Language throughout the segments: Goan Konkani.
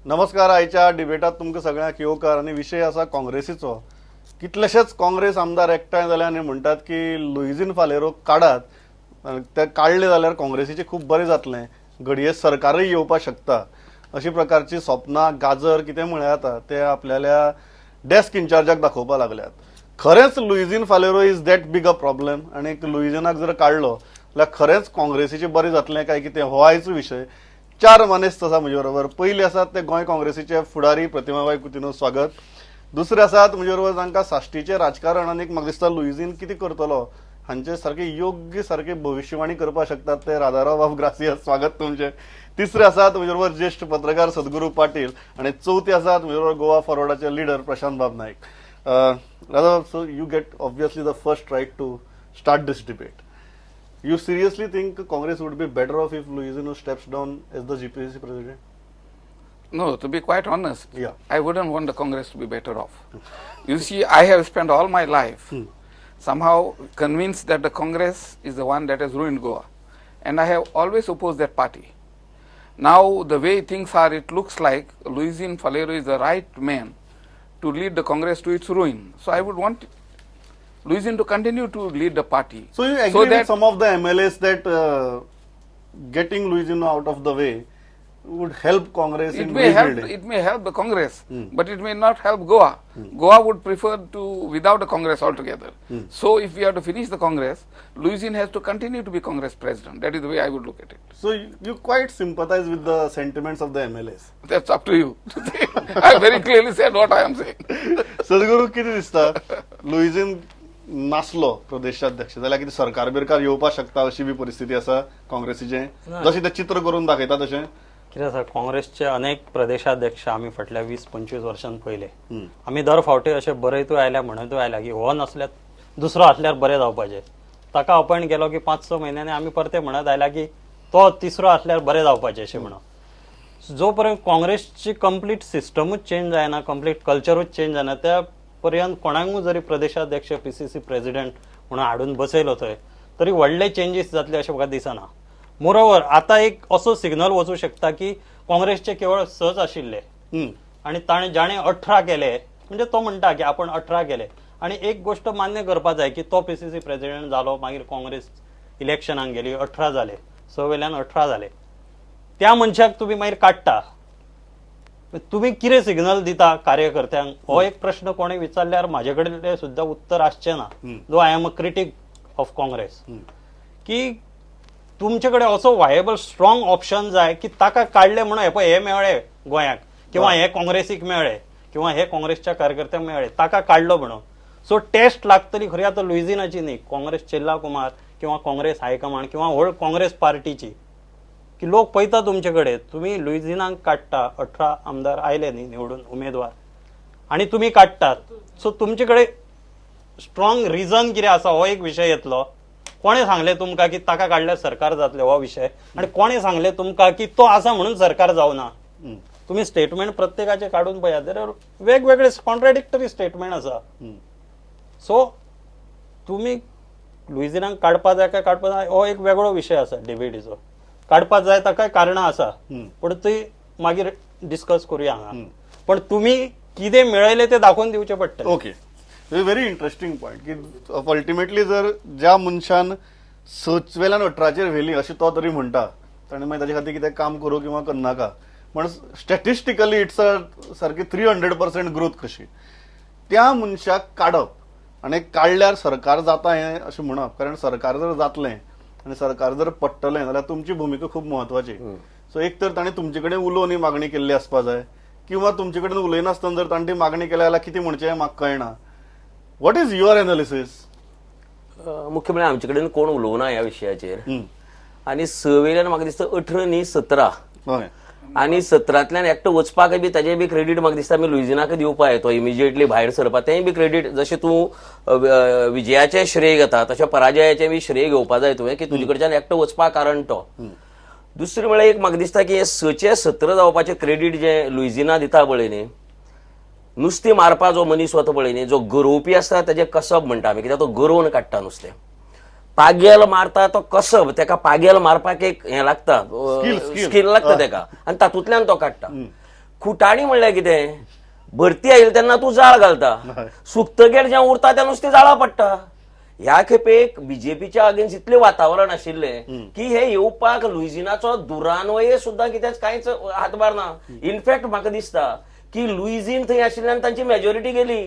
नमस्कार. आयच्या डिबेटात तुमकां सगळ्यांक येवकार आनी विशय आसा काँग्रेसीचो. कितलेशेच काँग्रेस आमदार एकठांय जाले आनी म्हणटात की लुईझीन फालेरो काडात आनी ते काडले जाल्यार काँग्रेसीचें खूब बरें जातलें, घडये सरकारय येवपाक शकता, अशी प्रकारची स्वप्नां गाजर कितें म्हळ्यार जाता ते आपल्याल्या डेस्क इन्चार्जाक दाखोवपाक लागल्यात. खरेंच Luizinho Faleiro is that big a problem? आनी लुईझिनाक जर काडलो जाल्यार खरेंच काँग्रेसीचें बरें जातलें काय कितें, हो आयचो विशय. चार मानेस्त आसा म्हजे बरोबर. पयले आसात ते गोंय काँग्रेसीचे फुडारी प्रतिमाबाई कुतिन्हो, स्वागत. दुसरे आसात म्हजे बरोबर जांकां साश्टीचें राजकारण आनी म्हाका दिसता लुईझीन कितें करतलो हांचे सारके योग्य सारके भविश्यवाणी करपाक शकतात ते राधाराव बाब ग्रासियस, स्वागत तुमचें. तिसरे आसात म्हजे बरोबर ज्येश्ठ पत्रकार सद्गुरू पाटील आनी चवथे आसात म्हजे बरोबर गोवा फॉरवर्डाचे लिडर प्रशांत बाब Naik. Radha, so you get obviously the first right to start this debate. You seriously think Congress would be better off if Luizinho steps down as the GPCC president? No, to be quite honest, I wouldn't want the Congress to be better off. You see, I have spent all my life somehow convinced that the Congress is the one that has ruined Goa. And I have always opposed that party. Now, the way things are, it looks like Luizinho Faleiro is the right man to lead the Congress to its ruin. So I would want Luizinho to continue to lead the party. So you agree with some of the MLAs that getting Luizinho out of the way would help Congress It in may help. Rebuilding? It may help the Congress, but it may not help Goa. Goa would prefer to without a Congress altogether. So if we have to finish the Congress, Luizinho has to continue to be Congress president. That is the way I would look at it. So you quite sympathize with the sentiments of the MLAs. That's up to you to say. I very clearly said what I am saying. सद्गुरू, कितें दिसता, लुईझीन नासलो प्रदेशाध्यक्ष जाल्यार कितें सरकार बिरकार येवपाक शकता अशी बी परिस्थिती आसा काँग्रेसीचें, जशें ते चित्र करून दाखयता तशें? कितें आसा, काँग्रेसचे अनेक प्रदेशाध्यक्ष आमी फाटल्या 20-25 वर्सां पळयले. आमी दर फावटी अशें बरयतूय आयल्या, म्हणतूय आयल्या की हो नासल्यार दुसरो आसल्यार बरें जावपाचें. ताका अपॉयंट केलो की 5-6 म्हयन्यांनी आमी परते म्हणत आयल्या की तो तिसरो आसल्यार बरें जावपाचें अशें म्हणून. जो पर्यंत काँग्रेसची कंप्लीट सिस्टमूच चेंज जायना, कंप्लीट कल्चरूच चेंज जायना, त्या पर्यंत कोणाकूय जरी प्रदेशाध्यक्ष, पीसीसी प्रेसिडेंट म्हणून हाडून बसयलो थंय तरी व्हडले चेंजीस जातले अशें म्हाका दिसना. मोरोवर, आतां एक असो सिग्नल वचूं शकता की काँग्रेसचे केवळ सच आशिल्ले आणि ताणें जाणें 18 केले, म्हणजे तो म्हणटा की आपण 18 केले. आणि एक गोष्ट मान्य करपा जाय की तो पीसीसी प्रेसिडेंट जालो, मागीर काँग्रेस इलेक्शनाक गेली, 18 जाले, स वेल्यान 18 जाले. त्या मनशाक तुमी मागीर काडटा, तुमी कितें सिग्नल दिता कार्यकर्त्यांक, हो एक प्रश्न कोणी विचारल्यार म्हाजे कडेन सुद्दां उत्तर आसचें ना, though I am a critic of Congress, की तुमचे कडेन असो वायबल स्ट्रॉंग ऑप्शन जाय की ताका काडले म्हणून हे पळय हे मेळ्ळे गोंयाक किंवा हे काँग्रेसीक मेळ्ळे किंवा हे काँग्रेसच्या कार्यकर्त्यांक मेळ्ळे ताका काडलो म्हणून. सो टेस्ट लागतली खरी आतां लुइझिनाची न्ही, काँग्रेस चेल्ला कुमार किंवा काँग्रेस हायकमांड किंवा होल काँग्रेस पार्टीची, की लोक पळयता तुमचे कडेन. तुमी लुइझिनाक काडटा, 18 आमदार आयले न्ही निवडून उमेदवार आणि तुमी काडटात, सो तुमचे कडेन स्ट्रॉंग रिजन कितें आसा हो एक विशय येतलो. कोणें सांगलें तुमकां की ताका काडल्यार सरकार जातलें, हो विशय. आनी कोणें सांगलें तुमकां की तो आसा म्हणून सरकार जावना? तुमी स्टेटमेंट प्रत्येकाचे काडून पळयात जाल्यार वेगवेगळे कॉन्ट्राडिक्टरी स्टेटमेंट आसा. सो तुमी लुइझिनाक काडपा जाय काय काडपा जाय हो एक वेगळो विशय आसा डिबेटीचो. काडपा जाय ताकाय कारणां आसा, पूण ती मागीर डिस्कस करुया हांगा. पण तुमी कितें मेळयलें तें दाखोवन दिवचें पडटलें. Okay, very interesting point की अल्टिमेटली जर ज्या मनशान सच वेल्यान 18चेर व्हेली अशें तो तरी म्हणटा, ताणें मागीर ताजे खातीर कितें काम करूं किंवा करनाका, पण स्टॅटिस्टिकली it's a सारकी 300% ग्रोथ कशी. त्या मनशाक काडप आनी काडल्यार सरकार जाता हें अशें म्हणप, कारण सरकार जर जातलें आनी सरकार जर पडटलें जाल्यार तुमची भुमिका खूब म्हत्वाची. सो एक तर ताणें तुमचे कडेन उलोवन ही मागणी केल्ली आसपा जाय किंवा तुमचे कडेन उलयनासतना जर ताणें ती मागणी केल्या जाल्यार कितें म्हणचें म्हाका कळना. What is your analysis? मुख्य म्हळ्यार आमचे कडेन कोण उलोवना ह्या विशयाचेर आनी स वयल्यान म्हाका दिसता 18 न्ही, 17. आनी 17तल्यान एकटो वचपाक बी ताजें बी क्रेडीट म्हाका दिसता आमी लुइझिनाक दिवपा जाय. तो इमिजिएटली भायर सरपा तेंय बी क्रेडीट, जशें तूं विजयाचें श्रेय घेता तशें पराजयाचें बी श्रेय घेवपा जाय तुवें की तुजे कडच्यान एकटो वचपा कारण तो. दुसरें म्हळ्यार एक म्हाका दिसता की हे सचे 17 जावपाचें क्रेडीट जें लुइझिना दिता पळय न्ही, नुस्तें मारपा जो मनीस वता पळय न्ही, जो गरोवपी आसता तेजें कसब म्हणटा आमी, कित्याक तो गरोवन काडटा नुस्तें. पागेल मारता तो कसब, तेका पागेल मारपाक एक हें लागता. Skill, skill. Skill लागता तेका आनी तातूंतल्यान तो काडटा. खुटाणी म्हणल्यार कितें, भरती आयली तेन्ना तूं जाळ घालता, सुकतगेर जें उरता तें नुस्तें जाळा पडटा. ह्या खेपेक बीजेपीच्या अगेन्स्ट इतलें वातावरण आशिल्लें की हे येवपाक लुइझिनाचो दुरान्वये सुद्दां कित्याक कांयच हातभार ना. इनफॅक्ट म्हाका दिसता की लुइझीन थंय आशिल्ल्यान तांची मेजॉरिटी गेली.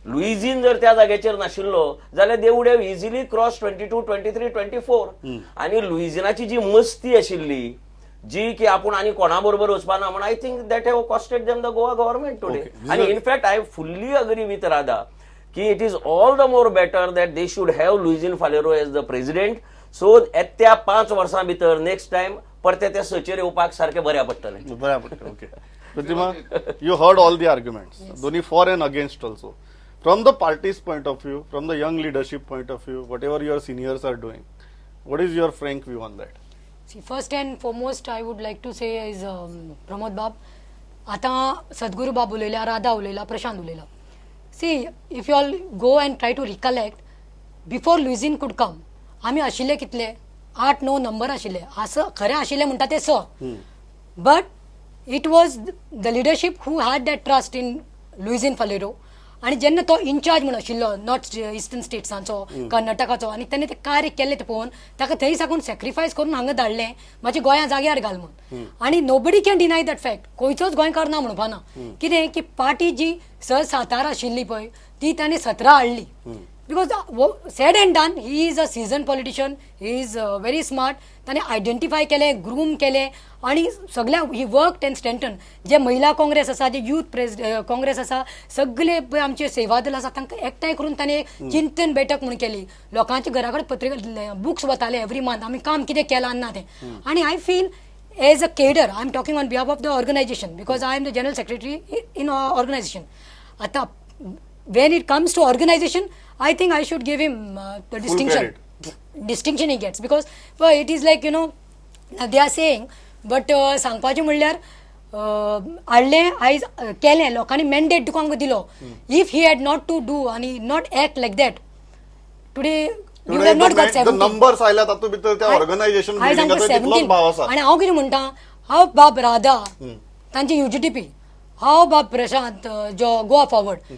लुइझीन जर त्या जाग्याचेर नाशिल्लो जाल्यार they would have easily cross 22, 23, 24. आनी लुइझिनाची जी मस्ती आशिल्ली जी की आपूण आनी कोणा बरोबर वचपा ना म्हण, I think that have costed them the Goa government today. आनी in fact I fully agree with Radha की it is all the more better that they should have Luizinho Faleiro as the president. So येत्या 5 वर्सां भितर नेक्स्ट टायम परते ते सचेर येवपाक सारकें बऱ्या पडटलें. बऱ्या पडटा. Okay Pratima, you heard all the arguments, दोन्ही for and against also. From the party's point of view, from the young leadership point of view, whatever your seniors are doing, what is your frank view on that? See, first and foremost, I would like to say is Pramod बाब, आतां सद्गुरू बाब उलयल्या, Radha उलयला, Prashant उलयला. See, if you all go and try to recollect, before Luizinho could come, आमी आशिल्ले कितले, 8 9 नंबर आशिल्ले. असं खरें आशिल्ले म्हणटा ते 6, but it was the leadership who had that trust in Luizinho Faleiro. आनी जेन्ना तो इन्चार्ज म्हूण आशिल्लो नॉर्थ इस्टर्न स्टेट्सांचो, कर्नाटकाचो, आनी तेन्ना ते कार्य केल्लें तें पळोवन ताका थंय साकून सॅक्रिफायस करून हांगा धाडलें, म्हाजे गोंया जाग्यार घाल म्हूण. आनी nobody can deny that fact. खंयचोच गोंयकार ना म्हणपा ना कितें की पार्टी जी स सातार आशिल्ली पळय ती ताणें 17 हाडली. Because said and done, he is a seasoned politician, he is very smart. ताणें आयडेंटिफाय केलें, ग्रूम केलें आनी सगल्या ही वर्क एंड स्ट्रेंथन. जे महिला काँग्रेस आसा, जे यूथ प्रेस काँग्रेस आसा, सगळे पळय आमचे सेवा दल आसा, तांकां एकठांय करून ताणें चिंतन बैठक म्हणून केली. लोकांच्या घरा कडेन पत्रिका बुक्स वताले एवरी मंथ, आमी काम कितें केलां ना तें. आनी I feel as a cadre, I am talking on behalf of the organization because I am the general secretary in organization. आतां when it comes to organization, I think I should give him the distinction. Distinction he gets because, well, it is like, they are saying, but सांगपाचें म्हणल्यार हाडलें आयज केलें, लोकांनी मॅन्डेट तुका आमकां दिलो. If he had not to do आनी not act like that today, you have not got 17. Numbers आयल्या तातूंत भितर त्या ऑर्गनायझेशन आयज आमकां तितलोच भाव आसा. 17. आनी हांव कितें म्हणटा, हांव बाब राधा तांची युजीटीपी, हांव बाब प्रशांत जो Goa forward,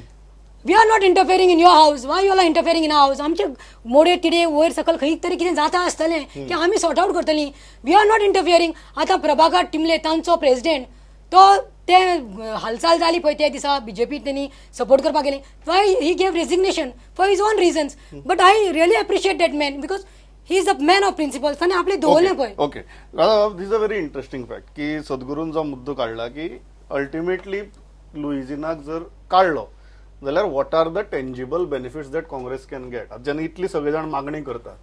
we are not interfering in your house. Why you are interfering in house? आमचे मोडे तिडे वयर सकल खंय तरी कितें जाता आसतलें की आमी सॉर्ट आवट करतलीं. We are not interfering. आतां प्रभाकर टिमले तांचो प्रेसिडेंट तो ते हालचाल जाली पळय त्या दिसा बीजेपी तेणी सपोर्ट करपाक गेली, why he gave resignation for his own reasons. But I really appreciate that man because he is a man of principles. ताणें आपले दवरलें पळय. Okay Radha, this a very interesting fact की सद्गुरून जो मुद्दो काडला की अल्टिमेटली लुइझिनाक जर काडलो जाल्यार what are the tangible benefits that Congress can get? आतां जेन्ना इतली सगळे जाण मागणी करतात,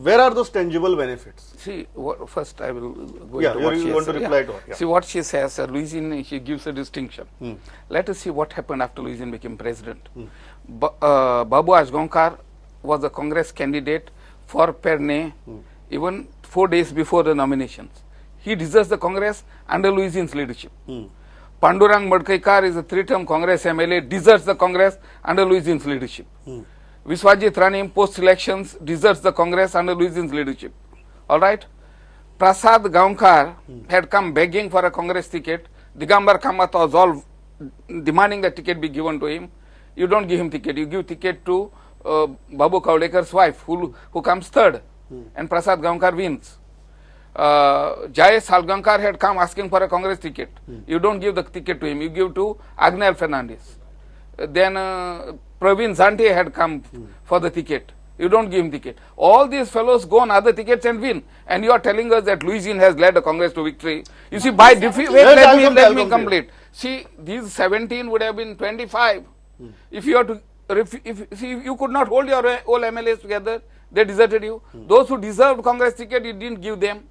where are those tangible benefits? See, what, first I will go Yeah, into you what she want to has said. Reply to her, yeah. See, what she says, Luizinho, she gives a distinction. Let us see what happened after Luizinho became president. Babu Ajgaonkar was a Congress candidate for Pernem even 4 days before the nominations. He deserts the Congress under Luizinho's leadership. Pandurang Madkaikar is a 3-term Congress MLA, deserts the Congress under Luizinho's leadership. Vishwajit Rane, post-elections, deserts the Congress under Luizinho's leadership. All right? Prasad Gaonkar had come begging for a Congress ticket. Digambar Kamath was all demanding the ticket be given to him. You don't give him ticket. You give ticket to Babu Kavlekar's wife, who comes third. And Prasad Gaonkar wins. Jai Salgaonkar had come asking for a Congress ticket. You don't give the ticket to him. You give to Agnel Fernandez. Then Praveen Zante had come for the ticket. You don't give him ticket. All these fellows go on other tickets and win. And you are telling us that Luizinho has led the Congress to victory. You see, by defeat, wait, Yes, let I'll me, come to- let I'll me come to you. complete. See, these 17 would have been 25. If you are to, if see, you could not hold your all MLAs together, they deserted you. Those who deserved Congress ticket, you didn't give them.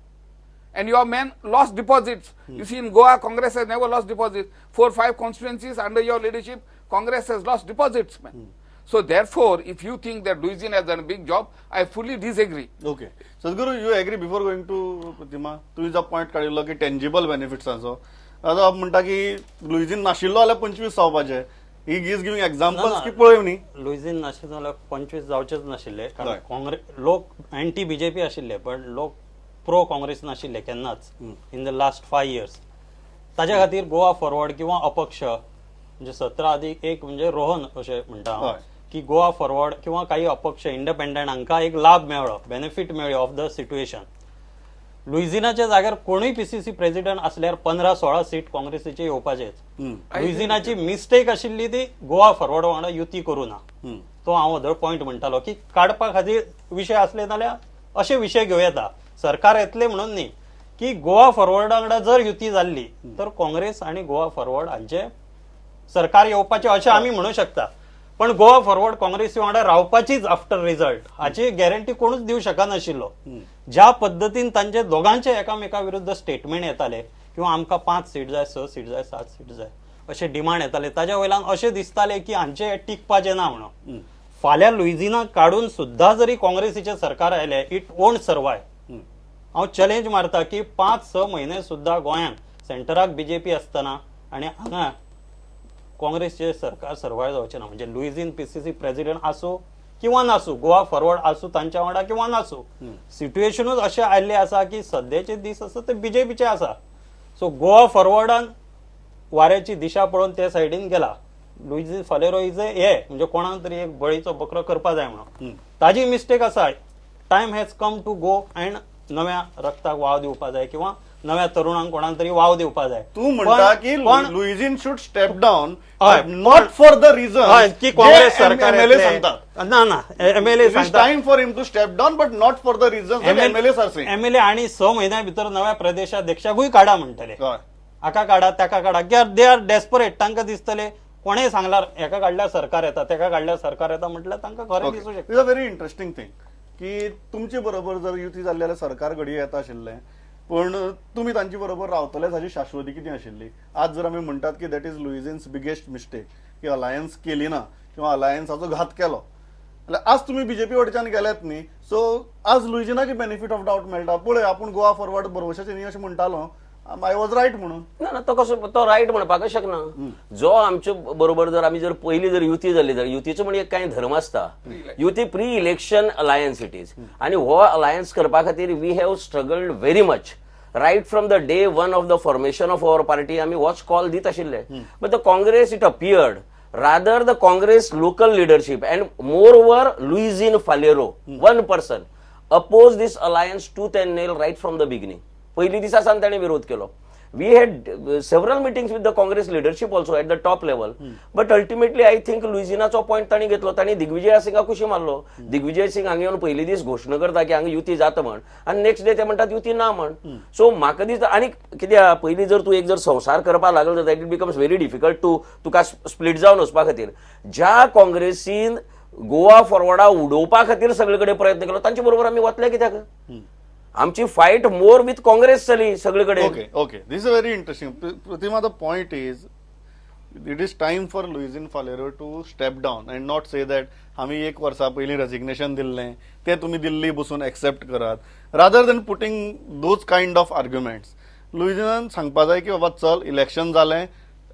And your men lost deposits. You see, in Goa, Congress has never lost deposits. 4 5 constituencies under your leadership, Congress has lost deposits, man. So therefore, if you think that Luizinho has done a big job, I fully disagree. Okay Sadguru, you agree? Before going to Pratima, तुवें जो पॉयंट काडिल्लो की टेंजिबल बेनिफिट्साचो, आतां म्हणटा की लुइझीन नाशिल्लो जाल्यार 25 जावपाचे. He is giving examples की पळय न्ही. लुइझीन नाशिल्लो जाल्यार 25 जावचेच नाशिल्ले, कारण हय. काँग्रेस लोक अँटी बीजेपी आशिल्ले, पण लोक प्रो काँग्रेस नाशिल्ले केन्नाच in the last 5 years. ताज्या खातीर गोवा फॉरवर्ड किंवा अपक्ष म्हणजे 17+1 म्हणजे रोहन अशें म्हणटा हांव हय. की गोवा फॉरवर्ड किंवा काही अपक्ष इंडिपेंडंट हांकां एक लाभ मेळ्ळो, बेनिफीट मेळ्ळी ऑफ the situation. लुइझिनाच्या जाग्यार कोणूय पीसीसी प्रेसिडेंट असल्यार 15-16 सीट काँग्रेसीचे येवपाचेच. लुइझिनाची मिस्टेक आशिल्ली ती गोवा फॉरवर्ड वांगडा युती करूं ना. तो हांव अदर पॉयंट म्हणटालो की काडपा खातीर विशय आसले जाल्यार अशे विशय घेवं येता, सरकार येतले म्हणून न्ही. की गोवा फॉरवर्डा वांगडा जर युती जाल्ली तर काँग्रेस आणि गोवा फॉरवर्ड हांचे सरकार येवपाचें अशें आमी म्हणू शकता. पण गोवा फॉरवर्ड काँग्रेसी वांगडा रावपाचीच आफ्टर रिझल्ट हाची गॅरंटी कोणूच दिवं शकनाशिल्लो. ज्या पद्दतीन तांचे दोगांचे एकामेका विरुद्ध स्टेटमेंट येताले किंवा आमकां 5 सीट जाय, 6 सीट जाय, 7 सीट जाय अशे डिमांड येताले, ताज्या वयल्यान अशें दिसतालें की हांचे टिकपाचें ना म्हणून. फाल्यां लुइझिनाक काडून सुद्दां जरी काँग्रेसीचें सरकार आयलें, it won't survive. हांव चॅलेंज मारता की 5-6 म्हयने सुद्दां गोंयांत सेंटराक बीजेपी आसतना आनी हांगा काँग्रेसचे सरकार सर्वाय जावचें ना. म्हणजे लुइझीन पीसीसी प्रेसिडेंट आसूं किंवा नासूं, गोवा फॉरवर्ड आसूं तांच्या वांगडा किंवा नासूं, सिट्युएशनूच अशें आयिल्लें आसा की सद्याचे दीस आसा ते बीजेपीचे आसा. सो गोवा फॉरवर्डान वाऱ्याची दिशा पळोवन ते सायडीन गेला. लुइझीन फालेरो is a हे म्हणजे कोणाक तरी एक बळीचो बकरो करपा जाय म्हणून ताजी मिस्टेक आसा. Time has come to go and नव्या रक्ताक वाव दिवपा जाय किंवा नव्या तरुणांक कोणाक तरी वाव दिवपा जाय. तू म्हणटा की लुइझिन should step down, हय. Not for the reason हय, की काँग्रेस सरकार एमएलए येतलें. सांगतात. ना ना, MLA It is time for him to step down, but not for the reasons that MLAs are saying. MLA आणि 6 म्हयन्या भितर नव्या प्रदेशाध्यक्षाकूय काडा म्हणटले, हय. हाका काडा ताका काडा, कित्याक they are desperate. तांकां दिसतले कोणेय सांगल्यार हेका काडल्यार सरकार येता, तेका काडल्यार सरकार येता, म्हटल्यार तांकां खरें दिसूं शकता. Is a very interesting thing की तुमचे बरोबर जर युती जाल्ली जाल्यार सरकार घडये येता आशिल्लें, पूण तुमी तांचे बरोबर रावतले हाची शाश्वती कितें आशिल्ली? आज जर आमी म्हणटात की that is Luizin's biggest mistake की अलायन्स केली ना किंवा अलायन्साचो घात केलो, जाल्यार आज तुमी बीजेपी वटेच्यान गेल्यात न्ही, सो आज लुइझिनाक बेनिफीट ऑफ डावट मेळटा, पळय आपूण गोवा फॉरवर्ड भरवशाचेर न्ही अशें म्हणटालो, I was right म्हणून. ना ना, तो कसो तो रायट म्हणपाकच शकना. जो आमचे बरोबर जर आमी जर पयली जर युती जाल्ली जाल्यार युतीचो म्हणजे एक कांय धर्म आसता. युती pre election alliance it is, आनी हो अलायन्स करपा खातीर we have struggled very much right from the day one of the formation of our party. आमी होच कॉल दीत आशिल्ले, but the Congress, it appeared rather the Congress local leadership and moreover Luizinho Faleiro, one person, oppose this alliance tooth and nail right from the beginning. पहिली दिसा सावन ताणें विरोध केलो. We had several meetings with the Congress leadership also at the top level, but ultimately I think लुइझिनाचो पॉयंट तांणी घेतलो. तांणी दिग्विजय सिंगाक कुशी मारलो. दिग्विजय सिंग हांगा येवन पयली दीस घोशणा करता की हांगा युती जाता म्हण, आनी नेक्स्ट डे ते म्हणटात युती ना म्हण. सो म्हाका दिसता आनी कित्याक पयलीं जर तूं एक जर संवसार करपाक लागलो तर that it becomes very difficult to तुका स्प्लीट जावन वचपा खातीर. ज्या काँग्रेसीन गोवा फॉरवर्डा उडोवपा खातीर सगळे कडेन प्रयत्न केलो तांचे बरोबर आमी वतले कित्याक? आमची फायट मोर विथ काँग्रेस जाली सगळे कडेन. Okay. This is very interesting. Pratima, the point is, it is time for Luizinho Faleiro to step down and not say that आम्ही एक वर्सा पयलीं रेजिग्नेशन दिल्लें तें तुमी दिल्ली बसून एक्सेप्ट करात, rather than putting those kind of arguments. लुइझिनान सांगपा जाय की बाबा चल, इलेक्शन जालें,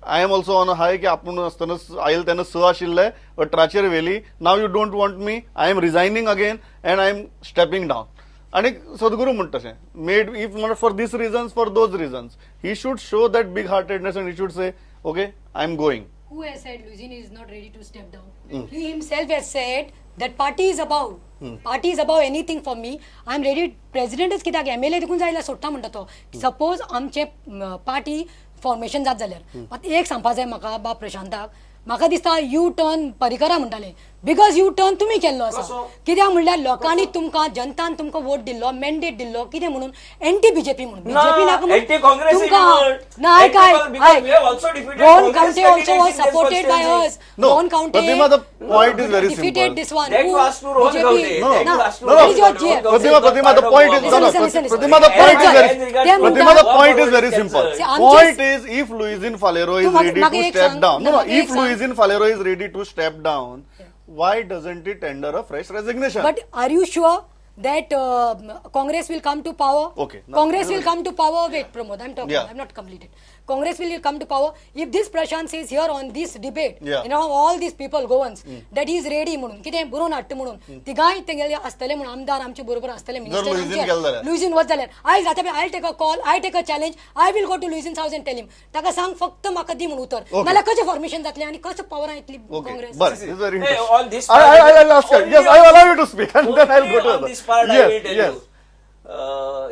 I am also on high की आपूण आसतना आयल तेन्ना 6 आशिल्ले, 18चेर व्हेली, now you don't want me, I am resigning again and I am stepping down. आणि सद्गुरू म्हणटा तशें, made if not for this reasons, for those reasons, he should show that big heartedness and he should say, okay, I am going. Who has said Luizinho is not ready to step down? He himself has said that party is above. Party is above anything for me. I am ready. President कित्याक एम एल ए देखून जाय जाल्यार सोडटा म्हणटा तो. सपोज आमचे पार्टी फॉर्मेशन जात जाल्यार, आतां एक सांगपा जाय म्हाका बा प्रशांताक, म्हाका दिसता यू टर्न परिकरा म्हणटाले, because you turn तुमी केल्लो आसा. कित्याक म्हणल्यार लोकांनी तुमकां, जनतान तुमकां वोट दिल्लो, मॅन्डेट दिल्लो कितें म्हणून? एंटी बीजेपी म्हणून. बीजेपी नाका म्हणून Anti-Congress तुमकां ना. आयक आयक, Rohan Khaunte also was supported by us. No, Rohan Khaunte Pratima, the point is very defeated simple. this one. That Who? was to Rohan BJP. Khaunte. No, That no. was to No, no. What is your Rohan GF? Khaunte. Pratima, Pratima, the point is Listen, no, no, listen, listen, listen. Pratima, the point is very ते Pratima, the म्हणटा- point is very simple. See, आमचे- Point is, if Luizinho Faleiro is तू म्हाका- ready म्हाका to एक step सांग. down, no, no, म्हाका एक if सांग. Luizinho Faleiro is ready to step down, why doesn't he tender a fresh resignation? But are you sure that Congress will come to power? Okay. Now- Congress will come to power. Wait, Pramod, I'm talking. Yeah. I'm not completed. Congress will come to power if this Prashant says here on this debate Yeah. In all these people Goans that is ready म्हणून कितें बरोवन हाडटा म्हणून तिगांय तेंगेले आसतले म्हणून आमदार आमचे बरोबर आसतले लुईझीन गेलो जाल्यार. लुईझीन वच जाल्यार आयज आतां I take a call, I take a challenge, I will go to Luizin's house and tell him ताका सांग फक्त म्हाका दी म्हणून उतर, नाल्यार कशें फॉर्मेशन जातलें आनी कशें पवरां येतली Okay, Congress. but this is very Hey, interesting. on this I'll ask her. Yes, I will allow you to speak and then I'll go to on other. this part I Yes, will tell yes. you.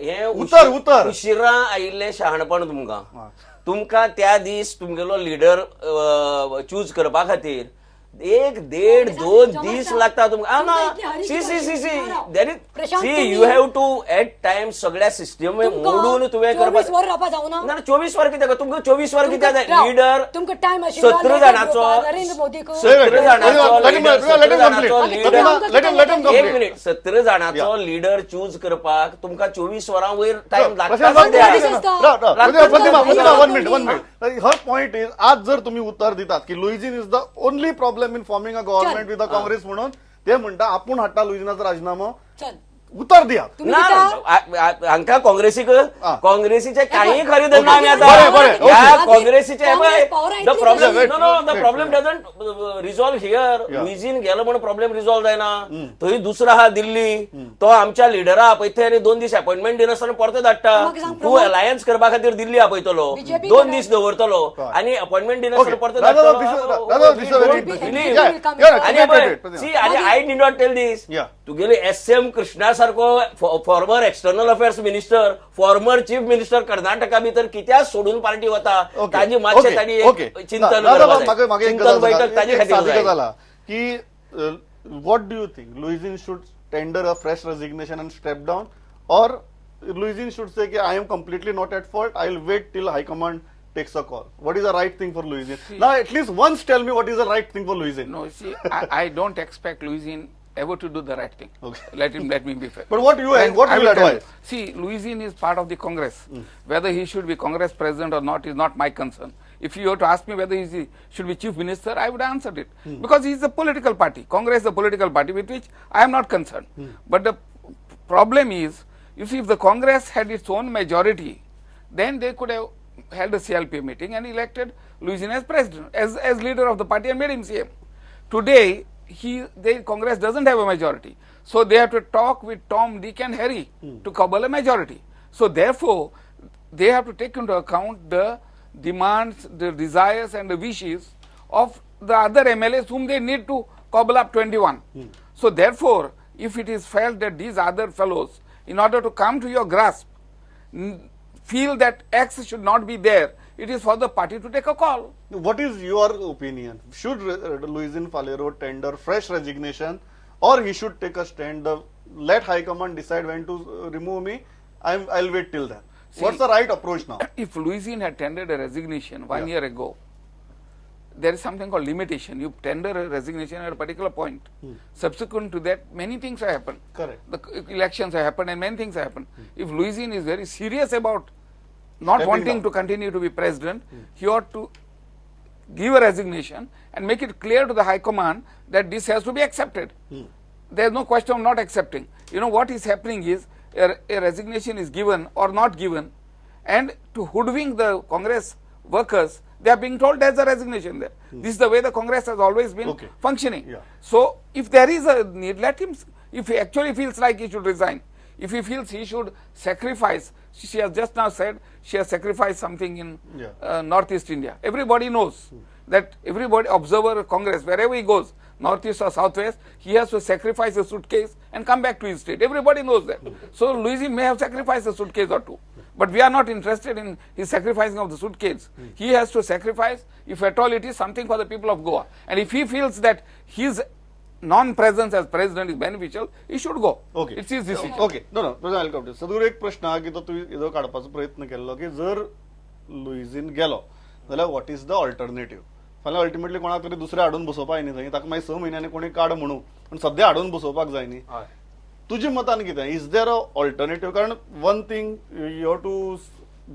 हें उतर, उतर. उशिरा आयिल्लें शहाणपण तुमकां. तुमकां त्या दीस तुमगेलो लिडर चूज करपा खातीर एक देड दोन दीस लागता तुमकां. ना see see see see there is Prashant, see तुम्ही- you have to at time सगळ्या सिस्टम तुमकां मोडून तुवें 24 करपाक वरां रावपा जावना? ना, 24 वरां कित्याक तुमकां 24 वरां कित्याक जाय तुमकां लिडर तुमकां time आशिल्लो, 17 letter जाणांचो बरोवपाक, नरेंद्र मोदीक. 17 जाणांचो Let him, leader, let him 17 complete. जाणांचो Let leader him- Let him, let him एक complete. Minute 17 जाणांचो लिडर चूज करपाक तुमकां 24 वरां वयर टायम लागता प्रशांत, सद्या. दीस आसता. राव, प्रतिमा, प्रतिमा, लागता. One minute, one minute. Her point is, आज जर तुम्ही उत्तर दितात की Luizinho is the only problem in forming a government with the Congress म्हणून ते म्हणटा आपूण हाडटा लुईजिनाचो राजीनामो, चल उतर दियात. तुम्ही ना दिता? हांकां काँग्रेसीक आ. काँग्रेसीचे कांय खरें ना आमी आतां. बरें, बरें, ह्या ओके. काँग्रेसीचे काँग्रेस power the इतली problem wait, no no the wait, problem wait. Doesn't resolve here. Yeah. Luizinho गेलो म्हणून प्रॉब्लेम रिझॉल्व जायना. थंय दुसरो आहा दिल्ली, तो आमच्या लिडरा आपयता आनी 2 दीस अपॉइंटमेंट दिनासतना परतो धाडटा. म्हाका सांग, तूं प्रमोद. अलायन्स करपा खातीर दिल्ली आपयतलो, BJP 2 कडेन- दीस दवरतलो आनी अपॉइंटमेंट दिनासतना Okay. परतो Radha, this is, Radha, this is very धाडटलो. interesting. Believe. Yeah, will come yeah, in. आणि wait, पळय, wait, wait, see, आणि I did not tell this. Yeah. तुगेले एस एम कृष्णा सारको former external affairs minister, former chief minister Karnataka भितर कित्याक सोडून पार्टी वता Okay. ताजी मातशें Okay. ताणी Okay. एक चिंतन ना, करपाक ना, जाय. म्हाका म्हाका एक चिंतन गजाल बैठक सांगा. ताजे एक खातीर सादी जाय. गजाल आहा की what do you think, Luizinho should tender a fresh resignation and step down or Luizinho should say की I am completely not at fault, I will wait till high command takes a call? What is the right thing for Luizinho? Now at least once tell me what is the right thing for Luizinho. No, see, I don't expect Luizinho ever to do the right thing. Okay. Let me be fair. But what you- Then what I you will will tell advise? you. See, Luizinho is part of the Congress. Whether he should be Congress president or not is not my concern. If you were to ask me whether he should be chief minister, I would answer it. Because he is a political party. Congress is a political party with which I am not concerned. But the problem is, you see, if the Congress had its own majority, then they could have held a CLP meeting and elected Luizinho as president, as leader of the party and made him CM. Today, Congress doesn't have a majority. So they have to talk with Tom, Dick and Harry to cobble a majority. So therefore, they have to take into account the demands, the desires and the wishes of the other MLAs whom they need to cobble up 21. So therefore, if it is felt that these other fellows, in order to come to your grasp, feel that X should not be there, it is for the party to take a call. What is your opinion? Should Luizinho Faleiro tender fresh resignation or he should take a stand? Let High Command decide when to remove me. I'll wait till then. See, What's the right approach now? If Luizinho had tendered a resignation 1 Yeah. year ago, there is something called limitation. You tender a resignation at a particular point. Subsequent to that, many things have happened. Correct. The elections have happened and many things have happened. If Luizinho is very serious about not Stepping wanting down. to continue to be president, he ought to give a resignation and make it clear to the High Command that this has to be accepted. There is no question of not accepting. You know, what is happening is a resignation is given or not given, and to hoodwink the Congress workers, they are being told there is a resignation there. This is the way the Congress has always been Okay. functioning. Yeah. So, if there is a need, let him, if he actually feels like he should resign, if he feels he should sacrifice, she has just now said she has sacrificed something in Yeah. Northeast India. Everybody knows that everybody, observer of Congress, wherever he goes, Northeast or Southwest, he has to sacrifice a suitcase and come back to his state. Everybody knows that. So Luizinho may have sacrificed a suitcase or two. But we are not interested in his sacrificing of the suitcase. He has to sacrifice, if at all it is something for the people of Goa. And if he feels that his non-presence as president is beneficial, he should go. Okay. It's his decision. Okay, no no, I'll come to Sadhguru. एक प्रश्न आहा की तो तुवें येदो काडपाचो प्रयत्न केल्लो की जर लुईझीन गेलो जाल्यार what is the alternative? फाल्यां अल्टिमेटली कोणाक तरी दुसरे हाडून बसोवपाक जाय न्ही थंय, ताका मागीर 6 म्हयन्यांनी कोणी काड म्हणू, पूण सद्या हाडून बसोवपाक जाय न्ही. तुज्या मतान कितें, is there a alternative? कारण one thing you have to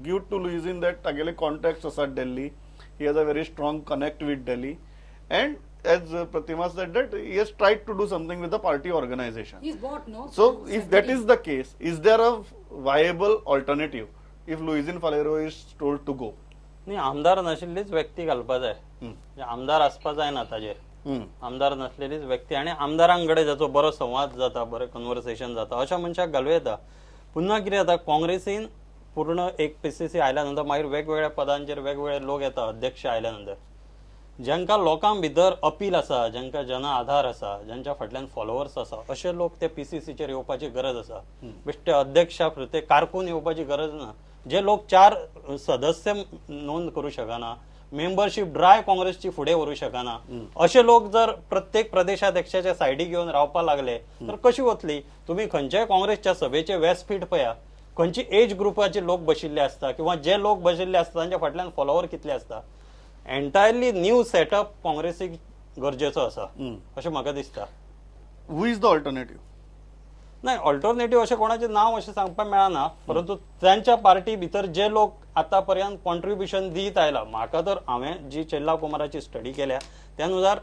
give to Luizinho that तागेले कॉन्टॅक्ट्स आसात Delhi, he has a very strong connect with Delhi, and as Pratima said that he has tried to do something with the party organization. He's bought, no? So if that is the case, is there a viable alternative if Luizinho Faleiro is told to go? न्ही, आमदार नाशिल्लीच व्यक्ती घालपा जाय. म्हणजे आमदार आसपा जायना ताजेर. आमदार नसलेलीच व्यक्ती आणि आमदारांकडे जाचो बरो संवाद जाता, बरें कन्वर्सेशन जाता, अशा मनशाक घालूं येता. पुन्हा कितें जाता, काँग्रेसीन पूर्ण एक पीसीसी आयल्या नंतर मागीर वेगवेगळ्या पदांचेर वेगवेगळे लोक येता. अध्यक्ष आयल्या नंतर जांकां लोकां भितर अपील आसा, जांकां जन आधार आसा, जांच्या फाटल्यान फॉलोवर्स आसा, अशे लोक ते पीसीसीचेर येवपाची गरज आसा. बेश्टे अध्यक्षा ते कारकून येवपाची गरज ना. जे लोक 4 सदस्य नोंद करू शकना, मेंबरशीप ड्राय काँग्रेसची फुडें व्हरूं शकना, अशे लोक जर प्रत्येक प्रदेशाध्यक्षाच्या सायडीक येवन रावपाक लागले तर कशी वतली? तुमी खंयच्याय काँग्रेसच्या सभेचे व्यासपीठ पळया, खंयची एज ग्रुपाचे लोक बशिल्ले आसता किंवा जे लोक बशिल्ले आसता तांच्या फाटल्यान फॉलोवर कितले आसता. एंटायरली न्यू सेटअप काँग्रेसीक गरजेचो आसा अशें म्हाका दिसता. Who is the alternative? नाही, ऑल्टरनेटिव्ह अशें कोणाचें नांव अशें सांगपाक मेळना, परंतु तांच्या पार्टी भितर जे लोक आतापर्यंत कॉन्ट्रिब्युशन दीत आयला, म्हाका तर हांवें जी चेल्ला कुमाराची स्टडी केल्या त्यानुसार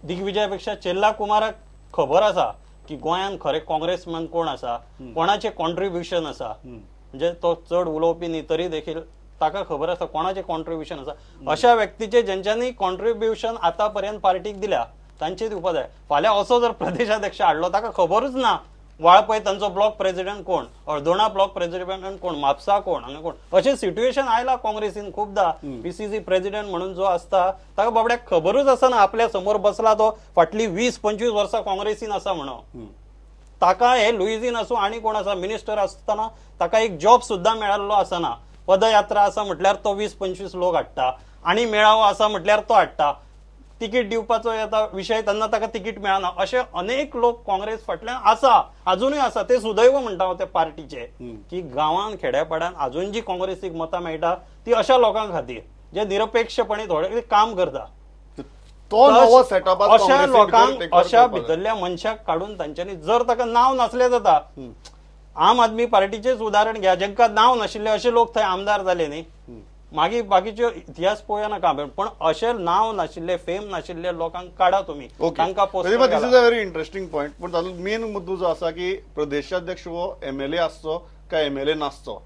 दिग्विजया पेक्षा चेल्ला कुमाराक खबर आसा की गोंयांत खरे काँग्रेसमॅन कोण आसा, कोणाचें कॉन्ट्रिब्युशन आसा. म्हणजे तो चड उलोवपी न्ही तरी देखील ताका खबर आसा कोणाचें कॉन्ट्रिब्युशन आसा. अशा व्यक्तीचे ज्यांच्यांनी कॉन्ट्रिब्युशन आतापर्यंत पार्टीक दिल्या तांचे दिवपा जाय. फाल्यां असो जर प्रदेशाध्यक्ष हाडलो, ताका खबरूच ना वाळपय तांचो ब्लॉक प्रेसिडेंट कोण, हळदोणा ब्लॉक प्रेसिडेंट कोण, म्हापसा कोण, हांगा कोण, अशें सिट्युएशन आयला काँग्रेसीन खूपदा. पीसीसी प्रेसिडेंट म्हणून जो आसता ताका बाबड्याक खबरूच आसना आपल्या समोर बसला तो फाटली 20-25 वर्सां काँग्रेसीन आसा म्हणून. ताका हे लुईझीन आसूं आनी कोण आसा, मिनिस्टर आसतना ताका एक जॉब सुद्दां मेळिल्लो आसना. पदयात्रा आसा म्हटल्यार तो 20-25 लोक हाडटा आनी मेळावो आसा म्हटल्यार तो हाडटा. तिकीट दिवपाचो येता विशय तेन्ना ताका तिकीट मेळना. अशे अनेक लोक काँग्रेस फाटल्यान आसा, अजुनूय आसा. ते सुदैव म्हणटा हांव त्या पार्टीचे की गांवान खेड्यापाड्यान अजून जी काँग्रेसीक मतां मेळटा ती अशा लोकां खातीर जे निरपेक्षपणे थोडे काम करता. तो नवो सेटअप अशा लोकांक, अशा भितरल्या मनशाक काडून तांच्यांनी जर ताका नांव नासलें जाता. आम आदमी पार्टीचेच उदाहरण घ्या, जांकां नांव नाशिल्ले अशे लोक थंय आमदार जाले न्ही. मागीर बाकीच्यो इतिहास पळोवया नाका, पण अशे नांव नाशिल्ले, फेम नाशिल्ले लोकांक काडा तुमी, तांकां this is a very interesting point. पण तातूंत मेन मुद्दो जो आसा की प्रदेशाध्यक्ष हो एमएलए आसचो काय एमएलए नासचो,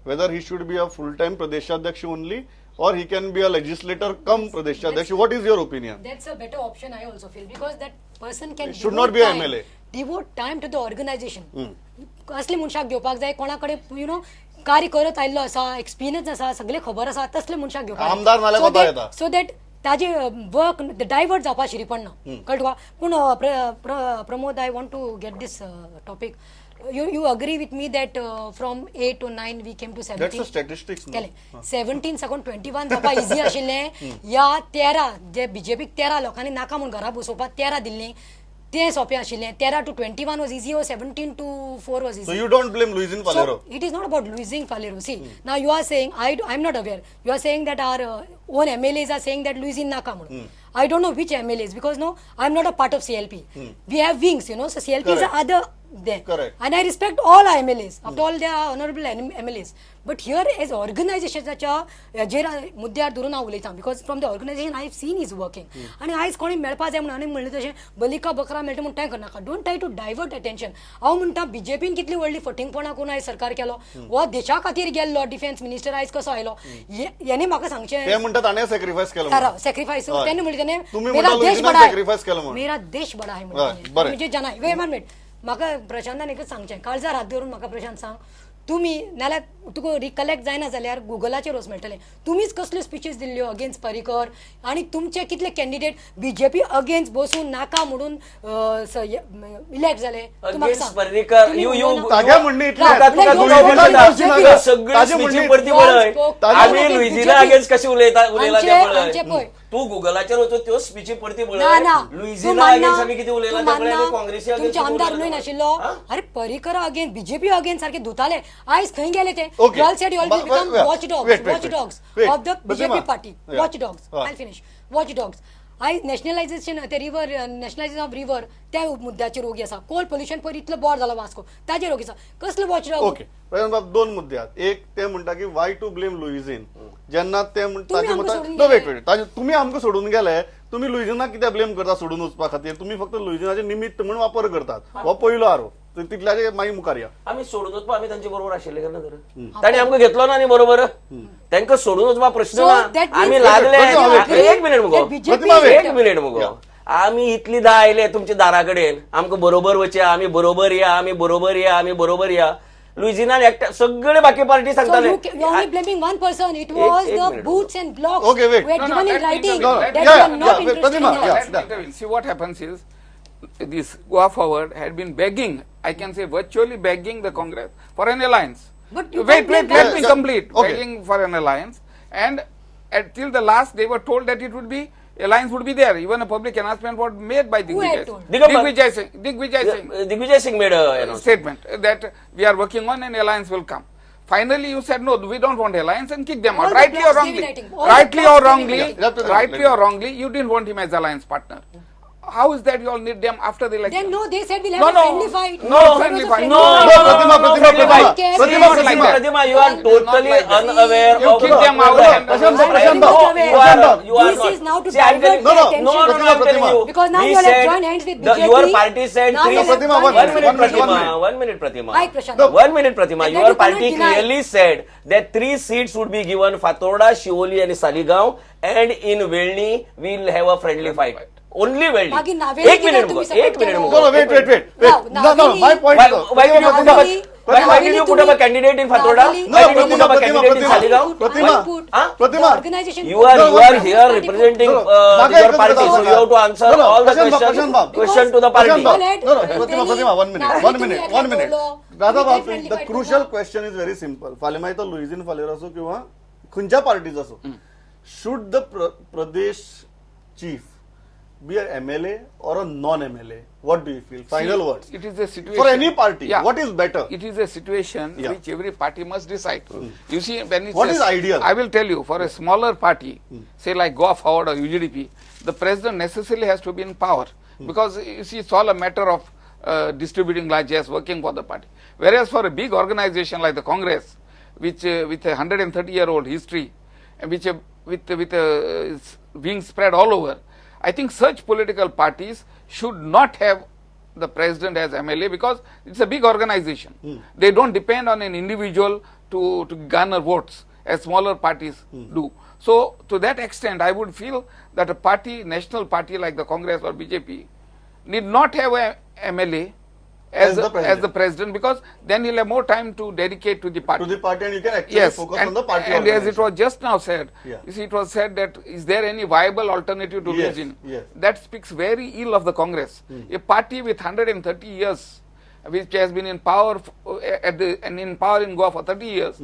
whether he should be a full time प्रदेशाध्यक्ष only or he can be a legislator cum pradeshadhyaksha. What is your opinion? That's a better option, I also feel, because that person can should not be MLA, devote time to the organization. असले मनशाक घेवपाक जाय कोणा कडेन you know कार्य करत आयिल्लो आसा, एक्सपिरियन्स आसा, सगळें खबर आसा, तसले मनशाक घेवपाक. आमदार नाल्यार सो that ताजे वर्क डायवर्ट जावपा शिरी पडना, कळटा तुका. पूण Pramod, I want to get this topic. You agree with me that from 8 to 9 we came to 17? That's a statistics. केले 17 साकून 21 जावपा इजी आशिल्लें या 13 जे बीजेपीक 13 लोकांनी नाका म्हूण घरा बसोवपाक 13 दिल्लीं तें सोंपें आशिल्लें? 13 to 21 was easy or 17 to 4 was easy? So you don't blame Luizinho Faleiro? It is not about Luizinho Faleiro. See, now you are saying, I am not aware, you are saying that our own MLAs are saying that Luizinho नाका म्हणून. I don't know which MLAs, because no, I am not a part of CLP. We have wings, you know, so CLP is other there. Correct. And I respect all our MLAs. After all, they are honorable MLAs. But here as organizationच्या हेजेर मुद्द्यार धरून हांव उलयतां, because from the organization I have seen is working. आनी आयज कोणी मेळपा जाय म्हणून आनी म्हणलें तशें बलिका बकरा मेळटा म्हूण तें करनाका. Don't try to divert attention. हांव म्हणटा बीजेपीन कितली व्हडली फटींगपणां करून आयज सरकार केलो, हो देशा खातीर गेल्लो डिफेन्स मिनिस्टर आयज कसो आयलो हेणे म्हाका सांगचें. ते म्हणटात ताणें सॅक्रिफायस केलो. सॅक्रिफायस तेन्ना म्हणलें तेणें मेरा देश बडा है, मेरा देश बडा है म्हणजे जना. वेट वन मिनिट, म्हाका प्रशांतान एकच सांगचें, काळजार हात धरून म्हाका प्रशांत सांग, तुमी नाल्यार तुका रिकलेक्ट जायना जाल्यार गुगलाचेर वच मेळटलें, तुमीच कसल्यो स्पिचीस दिल्ल्यो अगेन्स्ट पर्रीकर आनी तुमचे कितले कॅन्डिडेट बीजेपी अगेन्स्ट बसून नाका म्हणून इलेक्ट जाले. तू गुगलाचेर वचून त्यो स्पीची परती पळय. लुईझिना अगेन्स्ट आमी कितें उलयला तें पळय, काँग्रेसी अगेन्स्ट तुमचे आमदार न्हय नाशिल्लो. अरे पर्रीकर अगेन्स्ट बीजेपी अगेन्स्ट सारखे धुताले, आयज खंय गेले ते? You all said you all become watch dogs, watch dogs of the BJP party, watch dogs. I finish. Watch dogs. आयज नॅशनलायझेशन ते रिवर, नॅशनलायझेशन ऑफ रिवर त्या मुद्द्याचेर रोगी आसा. कोल पोल्युशन पयर इतलो बोर जाला वास्को, ताजेर रोगी आसा. कसलो वॉच डॉग? ओके बाब, दोन मुद्दे आहात. एक ते म्हणटा की वाय टू ब्लेम लुईझीन, जेन्ना ते म्हणटा तुमी आमकां सोडून गेले, तुमी लुईझिनाक कित्याक ब्लेम करता सोडून वचपा खातीर? तुमी फक्त लुईझिनाचे निमित्त म्हूण वापर करतात, हो पयलो आरोप. तितल्याचे मागीर मुखार या. आमी सोडून वचपा आमी तांचे बरोबर आशिल्ले केन्ना तर तांणी आमकां घेतलो ना न्ही बरोबर, तांकां सोडून वचपा प्रश्न So ना. that means आमी लागले, प्रतिमा, एक मिनिट मुगो, that BJP Pratima, is wait. एक better. Minute मुगो, आमी इतली दा आयले तुमच्या दारा कडेन, आमकां बरोबर वचया, आमी बरोबर या, आमी बरोबर या, आमी बरोबर या. लुइझिनान एकट्या सगळे बाकी पार्टी So सांगताले. you are only blaming one person. It was एक the minute. boots and blocks Okay, wait. who had No, no, given in let me writing intervene. No, Let that me- we yeah, are not yeah, wait, interested Pratima, in yeah. that. Let me intervene. See what happens is, this Goa Forward had been begging, I can say virtually begging the Congress for an alliance. But you wait, can't wait, blame let that. me Yeah, complete. okay. Begging for an alliance, and at till the last they were told that it would be alliance would be there. Even a public announcement was made by Who had Digvijay told? Singh. Digvijay Singh. Digvijay Singh Digvijay Singh made statement that we are working on and alliance will come. Finally, you said no, we don't want alliance and kick them All out. the Rightly or blocks gave wrongly, in writing. All the rightly blocks or gave in wrongly, writing. Yeah, yeah, rightly yeah. or wrongly, you didn't want him as alliance partner. How is that you all need them after the election? Then no, they said we'll have No, a no. friendly fight. No, There was a friendly fight. No, fight. no, Pratima, no, Pratima, friendly Pratima. fight. Pratima, See, Pratima. Pratima, you are It is not totally like that. unaware You of kick them out and- Prashant, I'm Prashant, very much aware. You are, you are This not. is now to See, I'm divert telling, No, no. the no, no, attention. no, I'm telling Pratima. you. Because now We you all have said joined hands with BJP. Your party said Now three. you all have Pratima, joined one One hands minute, with minute, BJP. one minute. Pratima. One minute, Pratima. Right, Prashant. No. One minute, Pratima. And that Your you cannot party deny. clearly said that three seats would be given: Fatorda, Shioli, and Saligaon. And in Velni, we'll have a friendly fight. Only Velni. मागीर नावेली एक मिनिट कित्याक मुगो. तुम्ही एक support minute केलो? मुगो. No, no, wait, wait, wait, wait. Now, No, no, my point Why, is, why did you put up a, Navelim why did you put up a candidate in Fatorda? Navelim- Why did you No, put up a Pratima, candidate in Pratima, Saligaon? Pratima, Huh? Pratima. Organization You are No, you are no, here no, representing no, no. your party, so you have to answer No, no, all the Prashant Bab, questions. Prashant Bab. Question to the party. Prashant Bab. All No, no, had Pratima, very- Pratima, one minute, Navelim one तुम्ही minute, एकला one minute. दवरलो. Radha तुम्ही बाब, friendly the fight crucial करता. question is very simple. फाल्यां मागीर तो लुइझिन फालेर आसूं किंवा खंयच्या पार्टीचो आसूं, should the Pradesh chief be a MLA or a non MLA? What do you feel? Final See, words. It is a situation. For any party, Yeah. what is better? It is a situation Yeah. which every party must decide. You see, when it's What a- is ideal? I will tell you, for a smaller party, say like Goa Forward or UGDP, the president necessarily has to be in power because you see, it's all a matter of distributing largesse, working for the party. Whereas for a big organization like the Congress, which with a 130-year-old history, and which with is being spread all over, I think such political parties should not have the president as MLA because it's a big organization. They don't depend on an individual to garner votes as smaller parties do. So, to that extent, I would feel that a party, national party like the Congress or BJP, need not have a MLA As as, the as president. the president because then he'll have more time to dedicate to the party. To the party, and you can actually Yes, focus and, on the party. and as it organization. was just now said, Yeah. you see, it was said that is there any viable alternative to Yes, Luzin? yes. That speaks very ill of the Congress. A party with 130 years, which has been in power at the and in power in Goa for 30 years,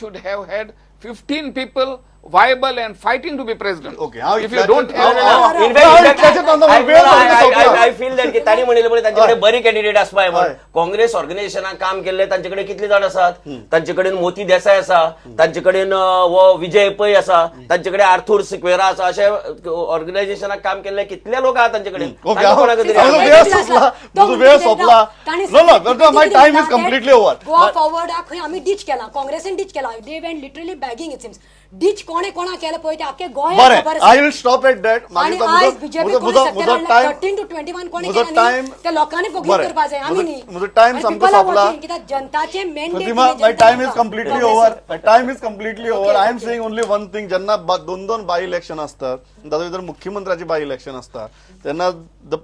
should have had 15 people viable and fighting to be president. Okay, how If you don't have, In fact, in fact, त्याच्यात आमचा वेळ सामको सोंपला. I feel that की तांणी म्हणिल्लें पळय तांचे कडेन बरी कॅन्डिडेट आसपाय म्हण. हय. काँग्रेस ऑर्गनायझेशनाक काम केल्ले तांचे कडेन कितले जाण आसात, तांचे कडेन मोती देसाय आसा, तांचे कडेन हो विजय पै आसा, तांचे कडेन आर्थूर सिक्वेरा आसा, अशे ऑर्गनायझेशनाक काम केल्ले कितले लोक आहात तांचे कडेन. ओके, तांकां कोणाक तरी हांव आसा. वेळ सोंपला, म्हजो वेळ सोंपला. No, no, my time is completely over. Goa फॉरवर्डाक खंय आमी डीच केला, काँग्रेसीन डीच केला. They went literally begging it seems. Ditch कोणे कोणा केला पळय ते आख्खे गोंयांत बरें, खबर आसा. I will stop at that. आणि आयज बीजेपी कोणी सत्तेर हाडला, 13 to 21 कोणी म्हजो केला न्ही, टायम ते लोकांनी फोगीव करपा जाय, आमी न्ही. म्हजो टायम आणि सामको people are सोंपला. watching, कित्याक जनताचे mandate Pratima, my time is completely over. My time is completely over. Okay, I am okay. Saying only one thing. जेन्ना दोन दोन बाय इलेक्शन असतात, तातूंत भितर मुख्यमंत्र्याची बाय इलेक्शन असता, तेन्ना the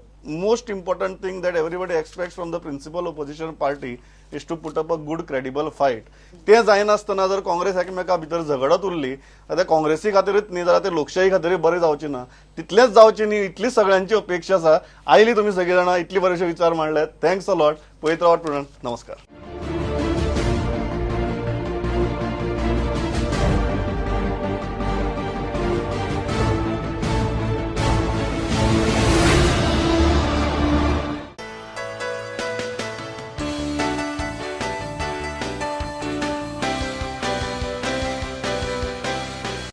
most important thing that everybody expect from the principal opposition party is to put up a good credible fight. तें जायनासतना जर काँग्रेस एकामेका भितर झगडत उरली जाल्यार काँग्रेसी खातीरच न्ही जाल्यार ते लोकशाही खातीरय बरें जावचें ना, तितलेंच जावचें न्ही इतली सगळ्यांची अपेक्षा आसा. आयली तुमी सगळीं जाणां, इतली बरेशे विचार मांडले. Thanks a lot. पळयत रावात प्रुडंट. नमस्कार.